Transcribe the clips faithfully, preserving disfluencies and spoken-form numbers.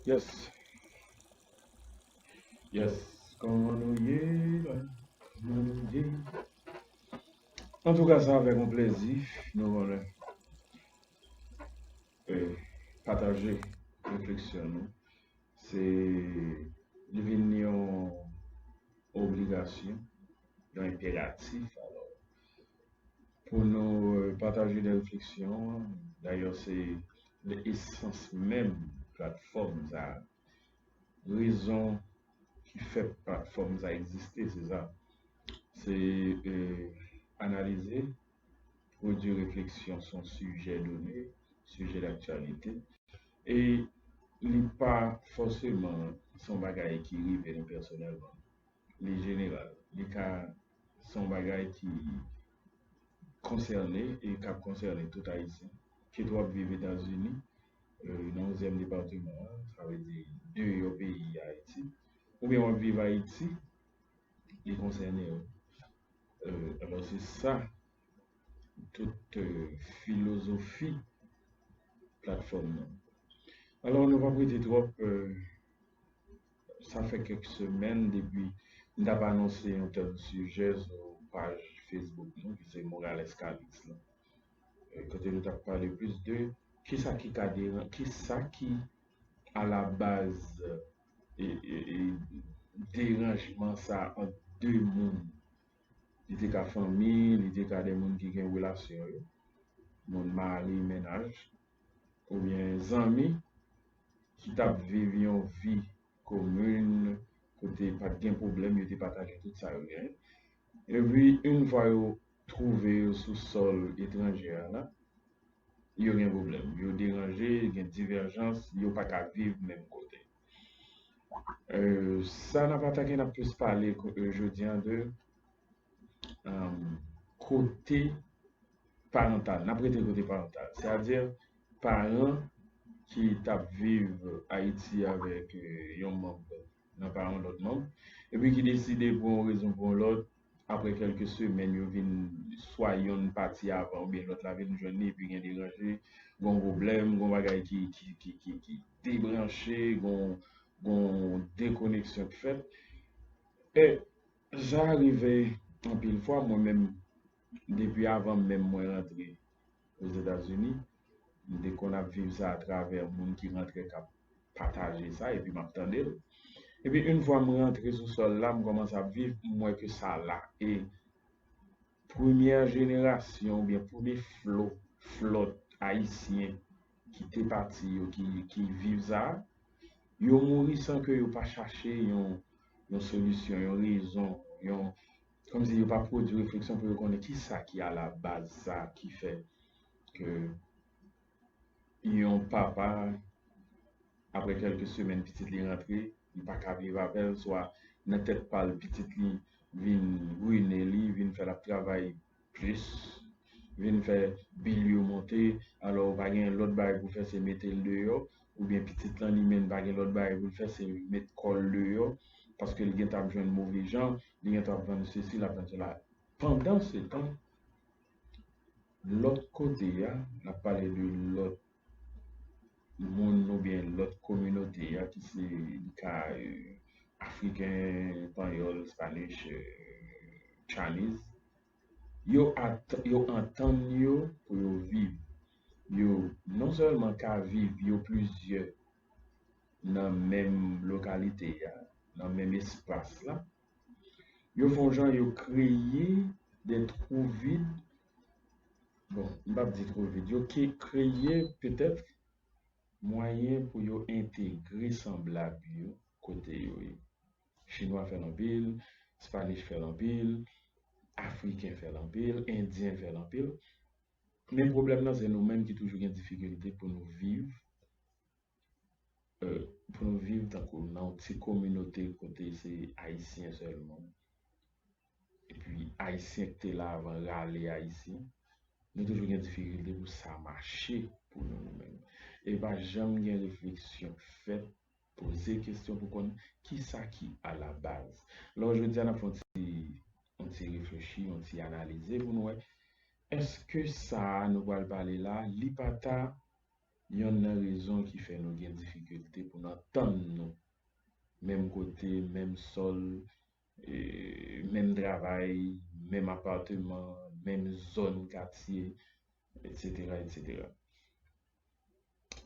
Yes. Yes. Kòman nou ye la? Kòman nou ye? Antouka, se avèk yon plezi nou konnen, eh, pataje refleksyon nou. Se, li vin yon obligasyon, yon enperatif, alò, pou nou, eh, pataje de refleksyon. Dayè, se esans menm platfòm sa a. Rezon ki fè platfòm sa egziste, se sa. Se, eh, analize, pwodui refleksyon sou yon sijè done, sijè daktyalite. E li pa fòseman se yon bagay ki rive nou pèsonèlman. Li jeneral. Li ka se yon bagay ki konsène e k ap konsène tout Ayisyen. Kit w ap viv Etazini, eh, nan onzyèm depatman an, sa vle di deyò peyi Ayiti, oubyen w ap viv Ayiti, li konsène w. Eh, alò, se sa, tout, eh, filozofi platfòm nan. Alò, nou p ap rete twòp, eh, sa fè kèk semèn depi m t ap anonse yon tèm sijè sou paj Facebook nou, ki se Morales Calix lan. Eh, kote nou t ap pale plis de kisa ki ka deran-, kisa ki a la baz, e, e, e, deranjman sa ant de moun. Li te ka fanmi, li te ka de moun ki gen relasyon yo, moun mari, mennaj, oubyen zanmi ki t ap viv yon vi komin, kote pa t gen pwoblèm, yo te pataje tout sa yo genyen. Epi, yon fwa yo twouve yo sou sòl etranje a la, yo gen pwoblèm, yo deranje, gen divèjans, yo pa ka viv menm kote. Eh, sa n ap atake, n ap plis pale ko-, eh, jodi a de, um, kote parantal. N ap rete kote parantal. Sètadi, paran ki t ap viv Ayiti avèk, eh, yon manm nan paran lòt manm, epi ki deside pou yon rezon pou yon lòt, apre kèlke semèn, yo vin swa yonn pati avan oubyen lòt la vin jwenn li, epi gen deranje, gen pwoblèm, gen bagay ki, ki, ki, ki, ki debranche, gen, gen dekoneksyon ki fèt. E sa rive anpil fwa, mwen menm, depi avan menm mwen rantre Ozetazini, m te konn ap viv sa atravè moun ki rantre k ap pataje sa, epi m ap tande l. Epi, yon fwa m rantre sou sòl la, m kòmanse ap viv, m wè ke sa la. E premyè jenerasyon oubyen premye flo, flòt ayisyen ki te pati yo, ki, ki viv sa, yo mouri san ke yo pa chache yon, yon solisyon, yon rezon, yon, kòmsi yo pa pwodui refleksyon pou yo konnen kisa ki a la baz sa ki fè ke yon papa, apre kèlke semèn, pitit li rantre, li pa ka viv avè l, swa nan tèt pa l, pitit li vin rine li, vin fè l ap travay plis, vin fè bil yo monte, alò ou pa gen lòt bagay pou fè se mete l deyò, oubyen pitit lan li menm pa gen lòt bagay pou l fè se met kò l deyò, paske l gentan ap jwenn move jan, li gentan ap vann sesi, l ap vann sela. Pandansetan, lòt kote a, n ap pale de lòt moun oubyen lòt kominote a ki se li ka, eh, Afriken, Panyòl, Spanish, eh, Chinese, yo at-, yo antann yo pou yo viv. Yo non sèlman ka viv, yo plizyè nan menm lokalite a, nan menm espas la, yo fè yon jan, yo kreye de twou vid. Bon, m p ap di twou vid. Yo ke-, kreye petèt mwayen pou yo entegre sanblab yo kote yo ye. Chinwa fè l anpil, Spanish fè l anpil, Afriken fè l anpil, Endyen fè l anpil. Men pwoblèm nan, se nou menm ki toujou gen difikilte pou nou viv, eh, pou nou viv tankou nan yon ti kominote kote se Ayisyen sèlman. epi Ayisyen ki te la avan rale Ayisyen, nou toujou gen difikilte pou sa mache pou nou, nou menm. E pa janm gen refleksyon k fèt, poze kesyon pou konn kisa ki a la baz. Lò jodi a n ap fè yon ti, yon ti reflechi, yon ti analize pou nou wè, èske sa a nou pral pale la, li pa ta yonn nan rezon ki fè nou gen difikilte pou n antann nou menm kote, menm sòl, e, menm travay, menm apatman, menm zòn katye, etsetera, etsetera.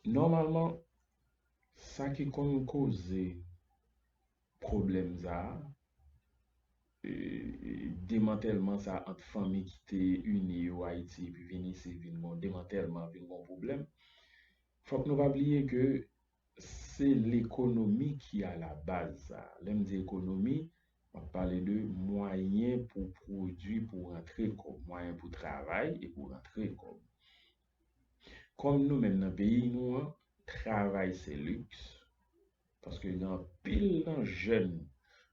Nòmalman, sa ki konn koze pwoblèm sa a, e, e, demantèlman sa ant fanmi ki te ini yo Ayiti epi vin isi, vin gon demantèlman, vin gon pwoblèm, fòk nou pa bliye ke se lekonomi ki a la baz sa. Lè m di ekonomi, m ap pale de mwayen pou pwodui, pou rantre kòb, mwayen pou travay e pou rantre kòb. Kòm nou menm nan peyi nou an, travay se liks, paske gen anpil nan jèn,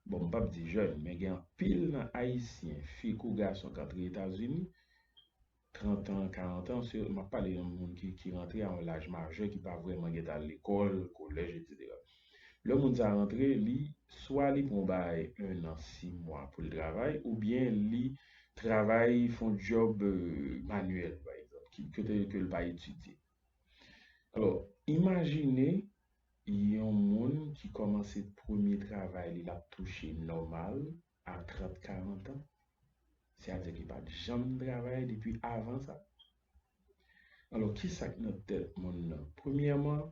bon, m p ap di jèn, men gen anpil nan Ayisyen, fi kou gason k antre Etazini, trant an, karant an, se, m ap pale yon moun ki, ki rantre a yon laj majè, ki pa vrèman gentan al lekòl, kolèj, etsetera. Lè moun sa rantre, li, swa li pran yon bagay en an, sis mwa pou l travay, oubyen li travay, fè yon djòb, e, manyèl, pa egzanp, ki, kote ke l pa etidye. Alò, imajine yon moun ki kòmanse premye travay li, l ap touche nòmal a trant, karant an. Sètadi ki pa t janm travay depi avan sa. Alò, kisa k nan tèt moun nan? Premyèman,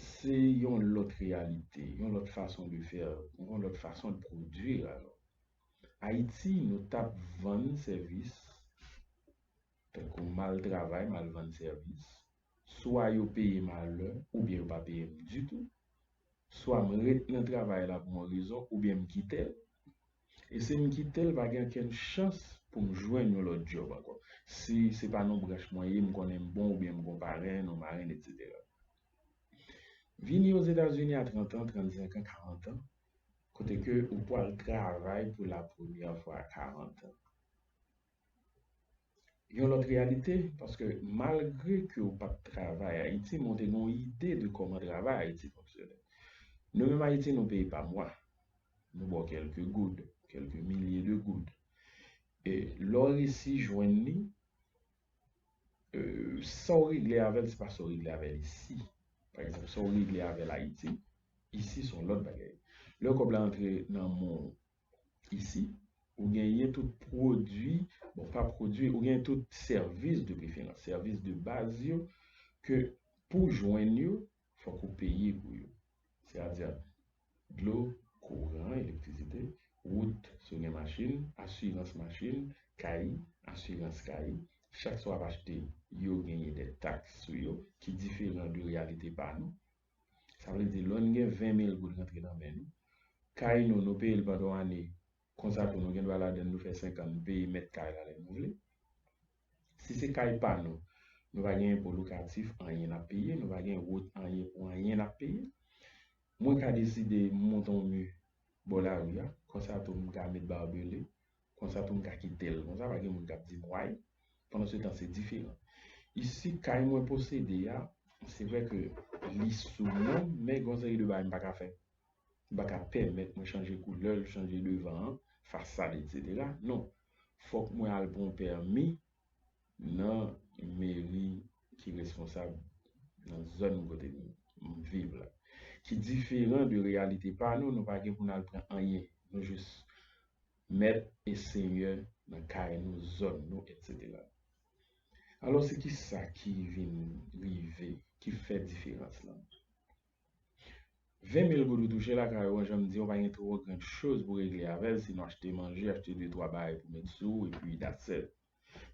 se yon lòt reyalite, yon lòt fason de fè, yon lòt fason de pwodui, alò. Ayiti, nou t ap vann sèvis, tankou m al travay, m al vann sèvis, swa yo peye m alè, oubyen yo pa peye m ditou, swa m ret nan travay la pou yon rezon, oubyen m kite l. E si m kite l, pa gen okenn chans pou m jwenn yon lòt djòb ankò. Si se pa nan branch mwen ye, m konnen m bon, oubyen m gon parenn, yon marenn, etsetera. Vini Ozetazini a trant an, trannsenk an, karant an, kote ke ou pral travay pou la premyè fwa a karant an. Yon lòt reyalite, paske malgre ke ou pa t travay Ayiti, men ou te gen yon ide de kòman travay Ayiti fonksyone. Nou menm Ayiti, nou peye pa mwa. Nou ba w kèlke goud, kèlke milye de goud. E lè w resi jwenn li, e, sa w regle avè l, se pa sa w regle avè l isi. Pa egzanp, sa w regle avè l Ayiti, isi se yon lòt bagay. Lè kòb la antre nan men w isi, ou genyen tout pwodui, bon, pa pwodui, ou genyen tout sèvis de preferans, sèvis de baz yo, ke pou jwenn yo, fòk ou peye pou yo. Sètadi, dlo, kouran, elektrisite, wout, si w gen machin, asirans machin, kay, asirans kay. Chak sa w ap achte, yo genyen de taks sou yo ki diferan de reyalite pa nou. Sa vle di, lè n gen ven mil goud rantre nan men nou, kay nou, nou peye l pandan yon ane, konsa tou, nou gen dwa ladann, nou fè senk an, nou peye mèt kay la lè nou vle. Si se kay pa nou, nou pa gen enpo lokatif, anyen n ap peye, nou pa gen wout, anyen pou anyen n ap peye. Mwen ka deside m monte yon mi bò lari a, konsa tou m ka met babele, konsa tou m ka kite l, konsa pa gen moun k ap di m way. Pandan se tan, se diferan. Isi, kay mwen posede a, se vre ke li sou non m, men gen yon seri de bagay m pa ka fè. M pa ka pèmèt mwen chanje koulè l, chanje devan an, fasad, etsetera. Non. Fòk mwen al pran yon pèmi nan meri ki responsab nan zòn kote m viv la, ki diferan de reyalite pa nou. Nou pa gen pou n al pran anyen. Nou jis mèt e senyè nan kay nou, zòn nou, etsetera. Alò, se kisa ki vin rive, ki fè diferans lan? Ven mil goud ou touche lakay ou an, jan m di, ou pa gen twò grann choz pou regle avè l, sinon achte manje, achte de twa bagay pou met sou ou, epi that's it.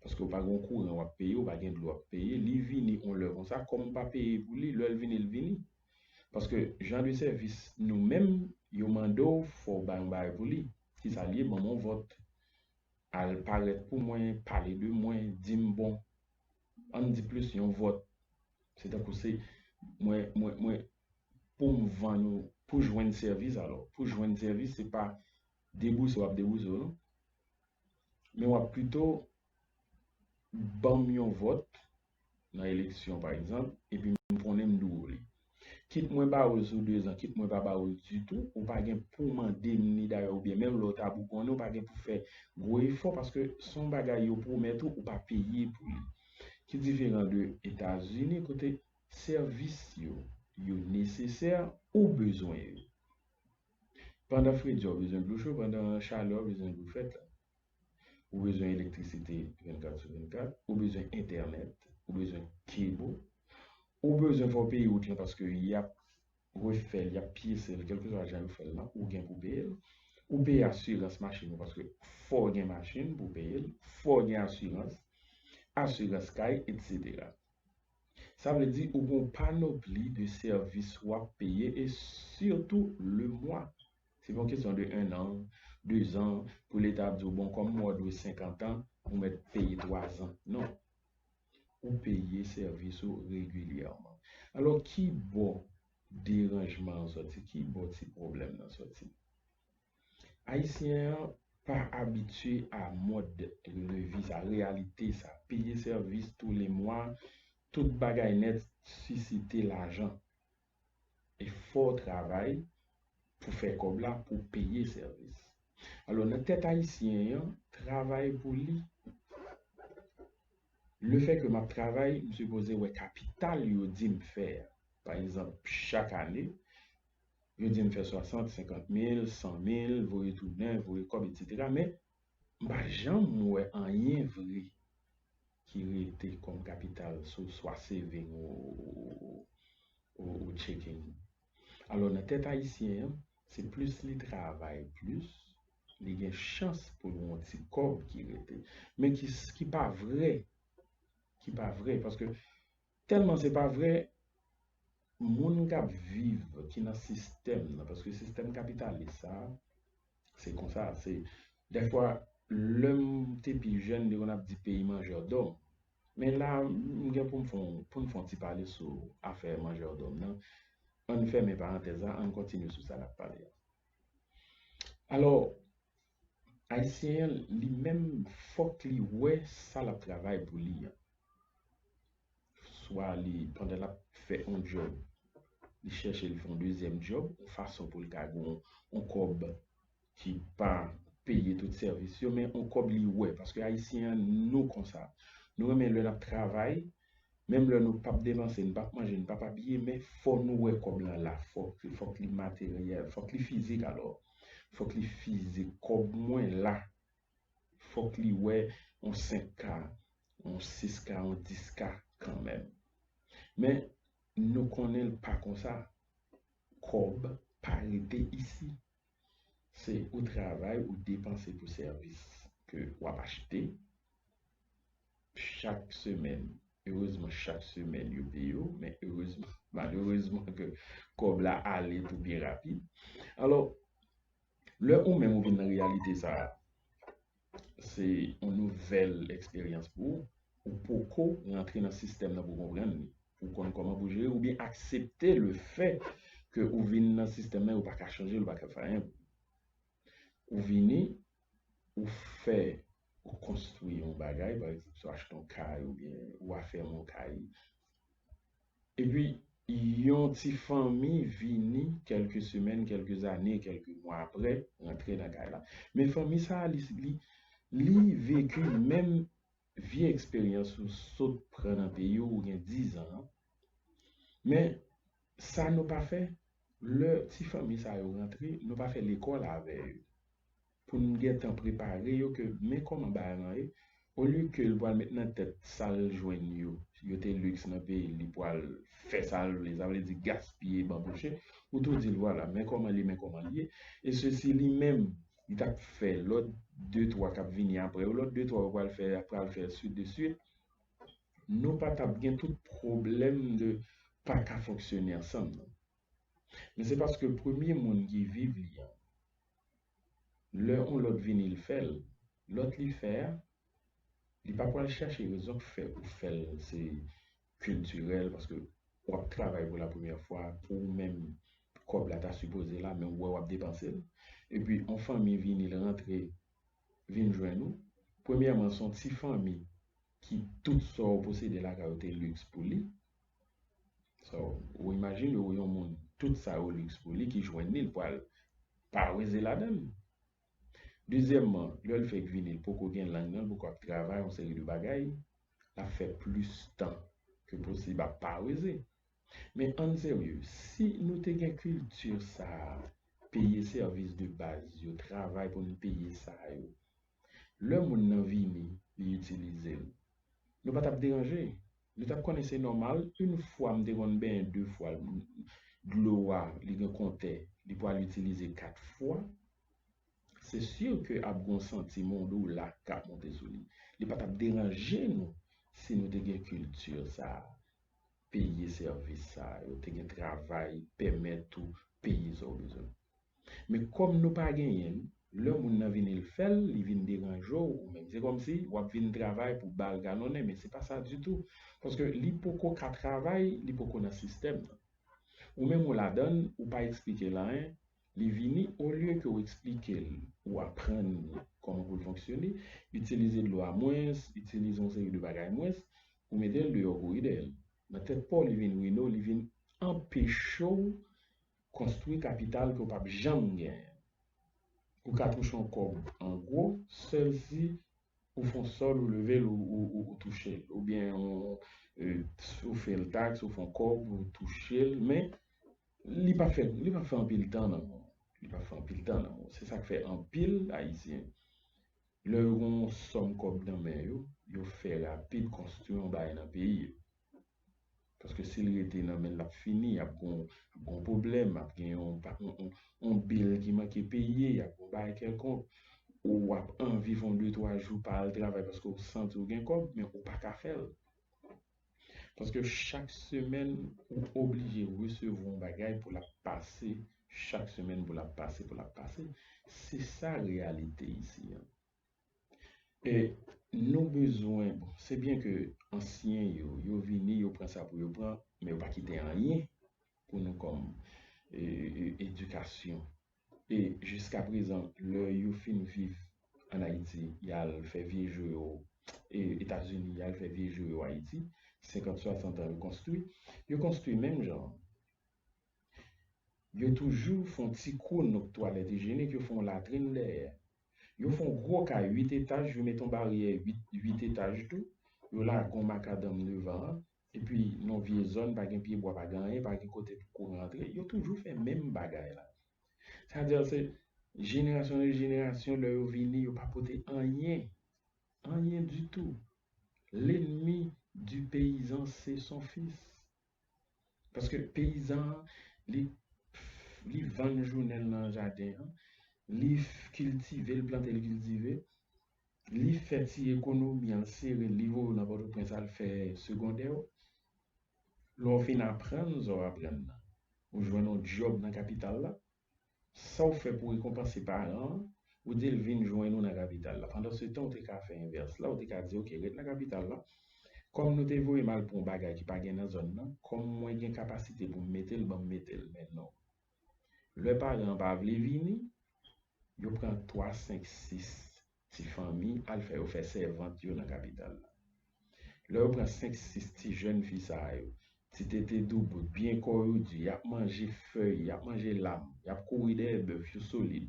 Paske ou pa gen kouran w ap peye, ou pa gen dlo w ap peye, li vini yon lè konsa, kòm ou pa peye pou li, lè l vini, l vini. Paske jan de sèvis nou menm, yo mande w, fò w bay yon bagay pou li. Kisa l ye? Ban m yon vòt. Al parèt pou mwen, pale de mwen, di m bon. Ann di plis yon vòt. Se tankou se mwen, mwen, mwen, pou m vann ou, pou jwenn sèvis alò. Pou jwenn sèvis, se pa debouse w ap debouse w non. Men w ap pito ban m yon vòt nan eleksyon, pa egzanp, epi m konnen m dwe w li. Kit mwen ba w l sou dezan, kit mwen pa ba w l ditou, ou pa gen pou mande m ni dayè, oubyen menm lè w ta bougonnen, ou pa gen pou fè gwo efò, paske se yon bagay yo pwomèt ou, ou pa peye pou li. Ki diferan de Etazini, kote sèvis yo, yo nesesè, ou bezwen yo. Pandan fredi a, ou bezwen dlo cho, pandan chalè a, ou bezwen dlo fèt la. Ou bezwen elektrisite vennkat sou vennkat, ou bezwen entènèt, ou bezwen kebo, ou bezwen fè w peye wout lan paske y ap refè l, y ap pyese l, kèlkeswa jan yo fè l lan, ou gen pou peye l. Ou peye asirans machin ou paske fò w gen machin pou w peye l, fò w gen asirans, asirans kay, etsetera. Sa vle di ou gen yon panopli de sèvis w ap peye e sitou le mwa. Se pa yon kesyon de un an, de zan, pou Leta ap di w, bon, kòm mwen dwe senkant an, ou mèt peye twa zan. Non. Ou peye sèvis ou regilyèman. Alò, ki bò deranjman an sòti? Ki bò ti pwoblèm nan sòti? Ayisyen an pa abitye a mòd de vi sa, reyalite sa. Peye sèvis tou le mwa, tout bagay nèt sisite lajan. E fò w travay pou fè kòb la pou peye sèvis. Alò, nan tèt ayisyen an, travay pou li, lefètke m ap travay, m sipoze wè kapital yo di m fè a. Pa egzanp, chak ane, yo di m fè swasant, senkant mil, san mil, voye tounen, voye kòb, etsetera. Men, m pa janm wè anyen vre ki rete kòm kapital sou swa saving ou, ou, ou, ou checking. Alò, nan tèt ayisyen an, se plis li travay plis, li gen chans pou l gen yon ti kòb ki rete. Men ki, ki pa vre, ki pa vre, paske tèlman se pa vre, moun k ap viv, ki nan sistèm nan, paske sistèm kapitalis sa, se konsa, se, dèfwa, lè m te pi jèn, m te konn ap di pays mangeur d'hommes. Men la, m gen pou m fè yon, pou n fè yon ti pale sou afè mangeur d'hommes nan. Ann fèmen parantèz la, ann kontinye sou sa n ap pale a. Alò, Ayisyen an, li menm, fòk li wè sa l ap travay pou li an. Swa li, pandan l ap fè yon djòb, li chèche li fè yon dezyèm djòb, yon fason pou l ka gen yon, yon kòb ki pa peye tout sèvis yo, men yon kòb li wè, paske Ayisyen an, nou konsa. Nou renmen lè n ap travay, menm lè nou p ap depanse, nou p ap manje, nou p ap abiye, men fò nou wè kòb lan la, fòk, fòk li materyèl, fòk li fizik alò. Fòk li fizik, kòb mwen la. Fòk li wè yon senk K, yon sis K, yon dis K kanmenm. Men, nou konnen l pa konsa. Kòb pa rete isi. Se ou travay, ou depanse pou sèvis ke w ap achte chak semèn. Erezman, chak semèn yo peye w, men erezman, malerezman ke kòb la ale tou byen rapid. Alò, lè ou menm ou vin nan reyalite sa a, se yon nouvèl eksperyans pou ou, ou poko rantre nan sistèm nan pou konprann li, pou konn kòman pou jere, oubyen aksepte le fè ke ou vin nan sistèm nan, ou pa ka chanje l, ou pa ka fè anyen pou ou. Ou vini, ou fè, ou konstwi yon bagay, pa egzanp, si w achte yon kay oubyen ou afèmen yon kay. Epi, yon ti fanmi vini kèlke semèn, kèlke zane, kèlke mwa apre, rantre nan kay la. Men fanmi sa a, li, li, li veki menm vye eksperyans ou sot pran nan peyi w, ou gen diz an an. Men, sa nou pa fè, lè ti fanmi sa yo rantre, nou pa fè lekòl avè yo. Pou n gentan prepare yo ke men kòman bagay lan ye, olye ke l pral met nan tèt sa l jwenn yo, yo te liks nan peyi l, li pral fè sa l vle, sa vle di gaspiye, banboche, ou tou di l, vwala, men kòman li, men kòman li ye. E sesi li menm, li t ap fè lòt de twa k ap vini apre yo, lòt de twa yo pral fè, pral fè swit de swit. Nou pa t ap gen tout pwoblèm de pa ka fonksyone ansanm nan. Men se paske premye moun ki viv li an, lè yon lòt vini l fè l, lòt li fè a, li pa pral chache rezon k fè ou fè l, se kiltirèl, paske w ap travay pou la premyè fwa, pou ou menm, kòb la ta sipoze la, men ou wè w ap depanse l. Epi, yon fanmi vini, l rantre, vin jwenn ou. Premyèman, se yon ti fanmi ki tout sa w posede lakay ou te liks pou li. So, ou imajine w yon moun, tout sa yo liks pou li, ki jwenn li, l pral paweze ladan l. Dezyèmman, lè l fèk vini, l poko gen lang nan, l poko ap travay, yon seri de bagay, l ap fè plis tan ke posib ap paweze. Men ann serye, si nou te gen kilti sa a, peye sèvis de baz yo, travay pou n peye sa yo, lè moun nan vini, li itilize l, nou pa t ap deranje. Nou t ap konnen se nòmal, yon fwa m te konn benyen de fwa, dlo a, li gen kontè, li pral itilize kat fwa. Se si ke ap gen yon santi mondola k ap monte sou li. Li pa t ap deranje nou si nou te gen kilti sa a, peye sèvis sa a, yo te gen travay, pèmèt ou peye sa w bezwen. Men kòm nou pa genyen l, lè moun nan vini l fè l, li vin deranje w ou menm. Se kòmsi w ap vin travay pou ba l galonnen, men se pa sa ditou. Paske li poko ka travay, li poko nan sistèm nan. Ou menm ou ladan l, ou pa eksplike l anyen, li vini, olye ke w eksplike l, ou aprann li kòman pou l fonksyone, itilize dlo a mwens, itilize yon seri de bagay mwens, ou mete l deyò, kouri dèyè l. Nan tèt pa w, li vin wino, li vin anpeche w konstwi kapital ke w p ap janm genyen. Ou ka touche yon kòb an gwo, sèl si ou fè yon sòl, ou leve l, ou, ou, ou, ou touche l. Oubyen ou, e, ou fè l taks, ou fè yon kòb, ou touche l, men li pa fè, li pa fè anpil tan nan men w. Li pa fè anpil tan nan men w. Se sa k fè anpil Ayisyen, lè yo gen yon sòm kòb nan men yo, yo fè rapid konstwi yon bagay nan peyi yo. Paske si l rete nan men l, l ap fini, ap gen, ap gen yon pwoblèm, ap gen yon, yon, yon, yon bil ki manke peye, ap gen yon bagay kèlkonk, ou ap anvi fè yon de twa jou pa al travay paske w santi w gen kòb, men ou pa ka fè l. Paske chak semèn, ou oblije resevwa yon bagay pou l ap pase, chak semèn pou l ap pase, pou l ap pase. Se sa reyalite isi an. E nou bezwen, bon, se byen ke ansyen yo, yo vini, yo pran sa pou yo pran, men yo pa kite anyen pou nou kòm, e, e, edikasyon. E jiskaprezan, lè yo fin viv ann Ayiti, y al fè vye je yo, e, Etazini, y al fè vye je yo Ayiti, senkant, swasant an yo konstwi, yo konstwi menm jan. Yo toujou fè yon ti kou nan twalèt ijyenik, yo fè yon latrin dèyè. Yo fè yon gwo kay uit etaj, yo mete yon baryè uit, uit etaj tou, yo lage yon makadanm devan an, epi nan vye zòn, pa gen pyebwa, pa gen anyen, pa gen kote pou kouran antre, yo toujou fè menm bagay la. Sa vle di, se jenerasyon de jenerasyon, lè yo vini, yo pa pote anyen, anyen ditou. L'ennemi du paysan, c'est son fils. Paske peyizan an, li, li vann jounen l nan jaden an, li kiltive, li plante, li kiltive, li fè ti ekonomi an, l sere l, li voye w nan Pòtoprens al fè segondè w. Lè w fin aprann sa w aprann nan, ou jwenn yon djòb nan kapital la, sa w fè pou rekonpanse paran an, ou di l vin jwenn ou nan kapital la. Pandansetan, ou te ka fè envès la, ou te ka di, oke, ret nan kapital la. Kòm nou te voye m al pou yon bagay ki pa gen nan zòn nan, kòm mwen gen kapasite pou m mete l, ban m mete l, men non. Lè paran an pa vle vini, yo pran twa, senk, sis ti fanmi, al fè yo fè sèvant yo nan kapital la. Lè yo pran senk, sis ti jèn fi sa yo, ti tete doubout, byen kò yo di, y ap manje fèy, y ap manje lam, y ap kouri dèyè bèf, yo solid.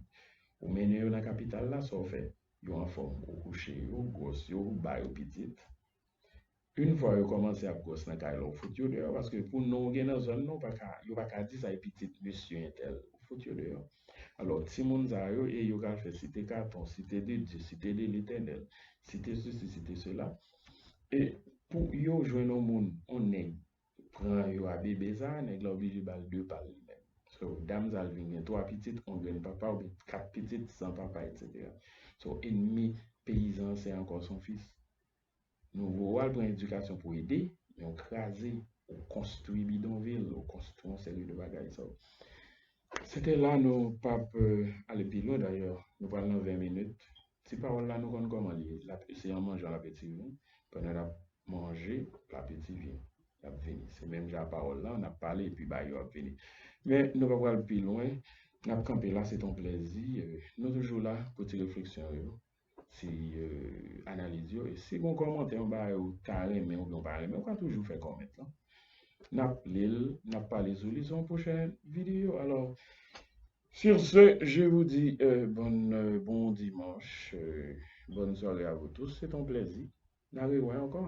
Ou mennen yo nan kapital la, sa w fè? Yo anfòm, ou kouche yo, ou gwòs yo, ou ba yo pitit. Yon fwa yo kòmanse ap gwòs nan kay la, ou fout yo deyò, paske pou non w gen nan zòn nan, ou pa ka, yo pa ka di sa e pitit mesye entèl. Ou fout yo deyò. Alò, timoun sa yo, e yo ka fè Site Katon, Site de Dye, Site de Letènèl, Site sesi, Site sela. E pou yo jwenn yon moun, yon nèg, pran yo a bebe sa, nèg la oblije ba l de pa l li menm. So, dam sa l vin gen twa pitit, yon grenn papa, oubyen kat pitit san papa, etsetera. So, ennmi peyizan an, se ankò son fis. Nou voye w al pran edikasyon pou ede, men w kraze, ou konstwi bidonvil, ou konstwi yon seri de bagay. So, se te la, nou p ap, euh, ale pi lwen, dayè, nou pral nan ven minit. Ti pawòl la, nou konn kòman li ye. L ap, se an manjan l ap eti vin. Pandan l ap manje, l ap eti vin. ap vini. Se menm jan pawòl la, n ap pale epi bagay yo ap vini. Men nou pa pral pi lwen. N ap kanpe la, se t on plèzi. Euh, nou toujou la pou ti refleksyon yo, ti euh, analiz yo. E si gon kòmantè, yon bagay ou ta renmen oubyen ou pa renmen, ou ka toujou fè kòmant lan. N ap li l, n ap pale sou li sou yon pwochèn videyo. Alò, sur ce, je vous dis euh, bonne, euh, bon dimanche, euh, bonne soirée à vous tous. Se t on plèzi. N a rewè ankò.